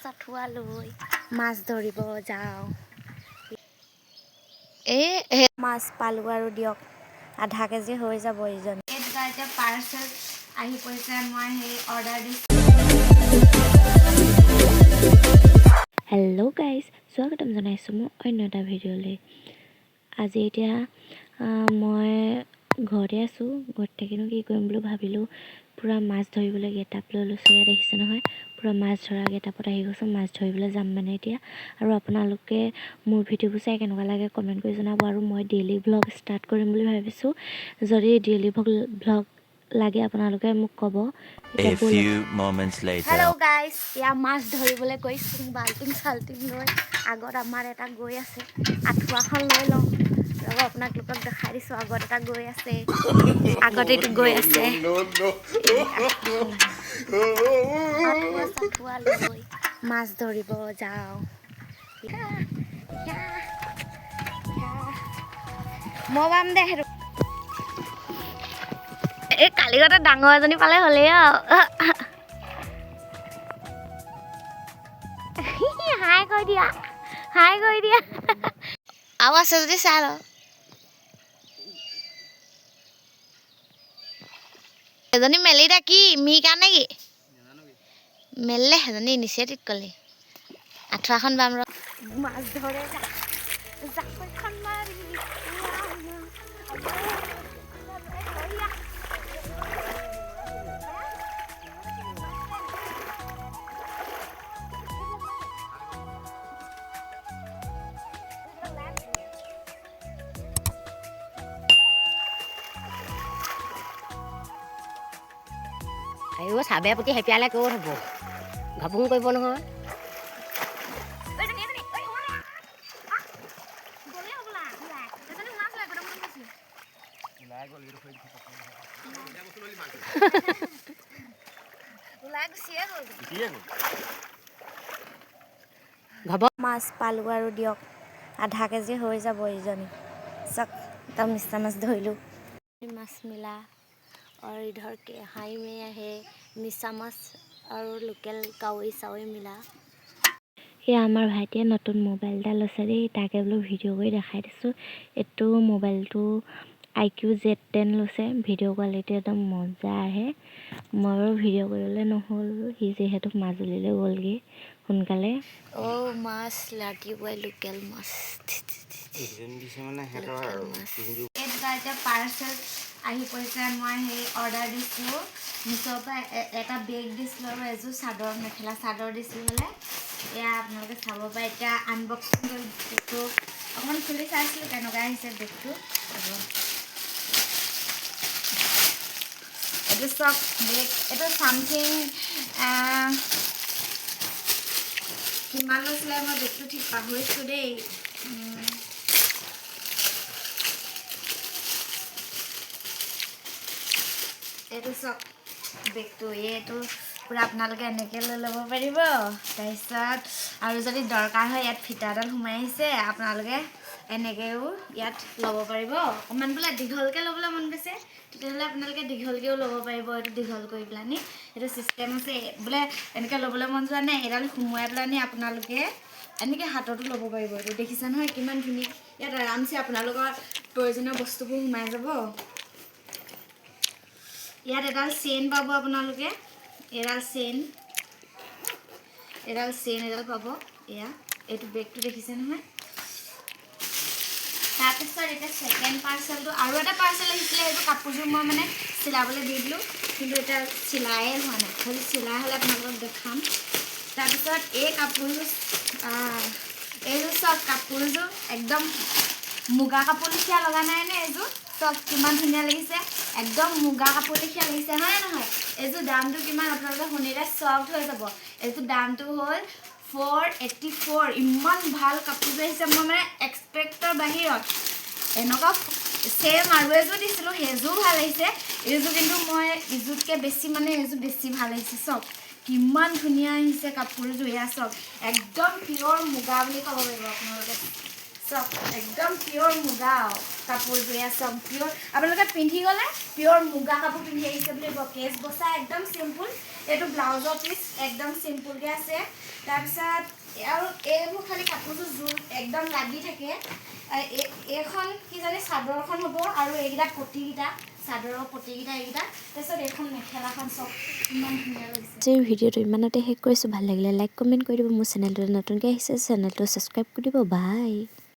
চাঠুৱা লৈ মাছ ধৰিব যাওঁ। এই মাছ পালোঁ আৰু দিয়ক, আধা কেজি হৈ যাব ইজনী। এই দুটা এতিয়া পাৰ্চেল আহি পৰিছে, মই সেই অৰ্ডাৰ দিছোঁ। হেল্ল' গাইজ, স্বাগতম জনাইছোঁ মোৰ অন্য এটা ভিডিঅ'লৈ। আজি এতিয়া মই ঘৰতে আছোঁ। ঘৰত থাকিনো কি কৰিম বুলি ভাবিলোঁ, পূৰা মাছ ধৰিবলৈ গেট আপ লৈ লৈছোঁ। ইয়াত দেখিছে নহয়, পূৰা মাছ ধৰা গেট আপত আহি গৈছোঁ। মাছ ধৰিবলৈ যাম মানে এতিয়া। আৰু আপোনালোকে মোৰ ভিডিঅ'বোৰ চাই কেনেকুৱা লাগে কমেণ্ট কৰি জনাব। আৰু মই ডেইলি ভ্লগ ষ্টাৰ্ট কৰিম বুলি ভাবিছোঁ। যদি ডেইলি ভ্লগ লাগে, আপোনালোকে মোক ক'ব। A এতিয়া ব'লক। Few moments later. Hello guys, এয়া মাছ ধৰিবলৈ গৈছোঁ বাল্টিং চাল্টিং লৈ। আগত আমাৰ এটা গৈ আছে। আঁঠুৱাখন লৈ লওঁ, ৰ'ব, আপোনালোকক দেখাই দিছোঁ। আগত এটা গৈ আছে, আগত এইটো গৈ আছে। আঁঠুৱা চাঠুৱা লৈ মাছ ধৰিব যাওঁ। মই পাম দে সেইটো। এই কালিগতে ডাঙৰ এজনী পালে হ'লেই আৰু। হাই কৰি দিয়া, হাই কৰি দিয়া। আৰু আছে যদি চাই ল। এজনী মেলি দে। কি মিকা নেকি? মেলিলে সেইজনী নিচে ঠিক কলি। আঁঠুৱাখন বাম ৰ। মাছ ধৰে জাকৈখন মাৰি। আইঅ, চাবে প্ৰতি হেপিয়ালে ক'ত হ'ব? ঘপং কৰিব নহয়। এজনী, এজনী, ঐ, গ'লেই হ'বলা। এজনী সোমাইছিলে, গোটেই গৈছিলে। ওলাই গুচিয়ে গ'ল। ঘপ মাছ পালোঁ আৰু দিয়ক, আধা কেজি হৈ যাব ইজনী। চাওক, একদম মিছা মাছ ধৰিলোঁ। माछ मिला और इधर के हाई में है मिसा माछ और लोकेल कावई चावई मिला। এয়া আমাৰ ভাইটিয়ে নতুন মোবাইল এটা লৈছে দেই, তাকে বোলো ভিডিঅ' কৰি দেখাই দিছোঁ। এইটো মোবাইলটো আই কিউ জেড 10 লৈছে। ভিডিঅ' কোৱালিটি একদম মজা আহে। মই বাৰু ভিডিঅ' কৰিবলৈ নহ'ল, সি যিহেতু মাজুলীলৈ গ'লগৈ সোনকালে। ओ মাছ ৰাতিপুৱাই লোকেল মাছ, লোকেল মাছ। এই দুটা এতিয়া পাৰ্চেল আহি পৰিছে। মই সেই অৰ্ডাৰ দিছিলোঁ মিছ'ৰ পৰা। এটা বেগ দিছিলোঁ আৰু এযোৰ চাদৰ, মেখেলা চাদৰ দিছিলোঁ হ'লে। এয়া আপোনালোকে চাব পাৰে। এতিয়া আনবক্সিং কৰি বেগটো অকণমান খুলি চাইছিলোঁ কেনেকুৱা আহিছে বেগটো আৰু। এইটো চাওক বেগ। এইটো চামথিং কিমান লৈছিলে, মই বেগটো ঠিক পাহৰিছোঁ দেই। এইটো চাওক বেগটো। এইটো পূৰা আপোনালোকে এনেকৈ লৈ ল'ব পাৰিব। তাৰপিছত আৰু যদি দৰকাৰ হয়, ইয়াত ফিটাডাল সোমাই আহিছে, আপোনালোকে এনেকৈও ইয়াত ল'ব পাৰিব। অকণমান বোলে দীঘলকৈ ল'বলৈ মন গৈছে, তেতিয়াহ'লে আপোনালোকে দীঘলকৈও ল'ব পাৰিব। এইটো দীঘল কৰি পেলানি এইটো ছিষ্টেম আছে। বোলে এনেকৈ ল'বলৈ মন যোৱা নাই, এডাল সোমোৱাই পেলানি আপোনালোকে এনেকৈ হাততো ল'ব পাৰিব। এইটো দেখিছে নহয় কিমান ধুনীয়া। ইয়াত আৰামছে আপোনালোকৰ প্ৰয়োজনীয় বস্তুবোৰ সোমাই যাব। ইয়াত এডাল চেইন পাব আপোনালোকে। এডাল চেইন, এডাল চেইন এডাল পাব। এয়া এইটো বেগটো দেখিছে নহয়। তাৰপিছত এতিয়া ছেকেণ্ড পাৰ্চেলটো, আৰু এটা পাৰ্চেল আহিছিলে। সেইটো কাপোৰযোৰ মই মানে চিলাবলৈ দি দিলোঁ, কিন্তু এতিয়া চিলায়ে হোৱা নাই। সেইটো চিলাই হ'লে আপোনালোকক দেখাম। তাৰপিছত এই কাপোৰযোৰ, এইযোৰ চাওক কাপোৰযোৰ, একদম মুগা কাপোৰ লেখীয়া লগা নাই নে? এইযোৰ চাওক কিমান ধুনীয়া লাগিছে। একদম মুগা কাপোৰ লেখীয়া লাগিছে, হয়নে নহয়? এইযোৰ দামটো কিমান, আপোনালোকে শুনিলে চকড হৈ যাব। এইযোৰ দামটো হ'ল 484। ইমান ভাল কাপোৰযোৰ আহিছে, মই মানে এক্সপেক্টৰ বাহিৰত। এনেকুৱা ছেম আৰু এযোৰ দিছিলোঁ, সেইযোৰো ভাল আহিছে। এইযোৰ কিন্তু মই ইযোৰতকৈ বেছি, মানে এইযোৰ বেছি ভাল আহিছে। চাওক কিমান ধুনীয়া আহিছে কাপোৰযোৰ। এয়া চাওক, একদম পিয়'ৰ মুগা বুলি ক'ব পাৰিব আপোনালোকে। চব একদম পিয়'ৰ মুগা আৰু কাপোৰযোৰ। এয়া চব পিয়'ৰ। আপোনালোকে পিন্ধি গ'লে পিয়'ৰ মুগা কাপোৰ পিন্ধি আহিছে বুলি ক'ব। কেচ বচা, একদম চিম্পুল। এইটো ব্লাউজৰ পিচ, একদম চিম্পুলকৈ আছে। তাৰপিছত আৰু এইবোৰ খালি কাপোৰযোৰ জোৰ একদম লাগি থাকে। এইখন কিজানি চাদৰখন হ'ব আৰু এইকেইটা পটিকেইটা, চাদৰৰ পটিকেইটা এইকেইটা। তাৰপিছত এইখন মেখেলাখন চব ইমান ধুনীয়া লাগিছে। আজিৰ ভিডিঅ'টো ইমানতে শেষ কৰিছোঁ। ভাল লাগিলে লাইক, কমেণ্ট কৰি দিব। মোৰ চেনেলটো নতুনকৈ আহিছে, চেনেলটো ছাবস্ক্ৰাইব কৰি দিব। বাই।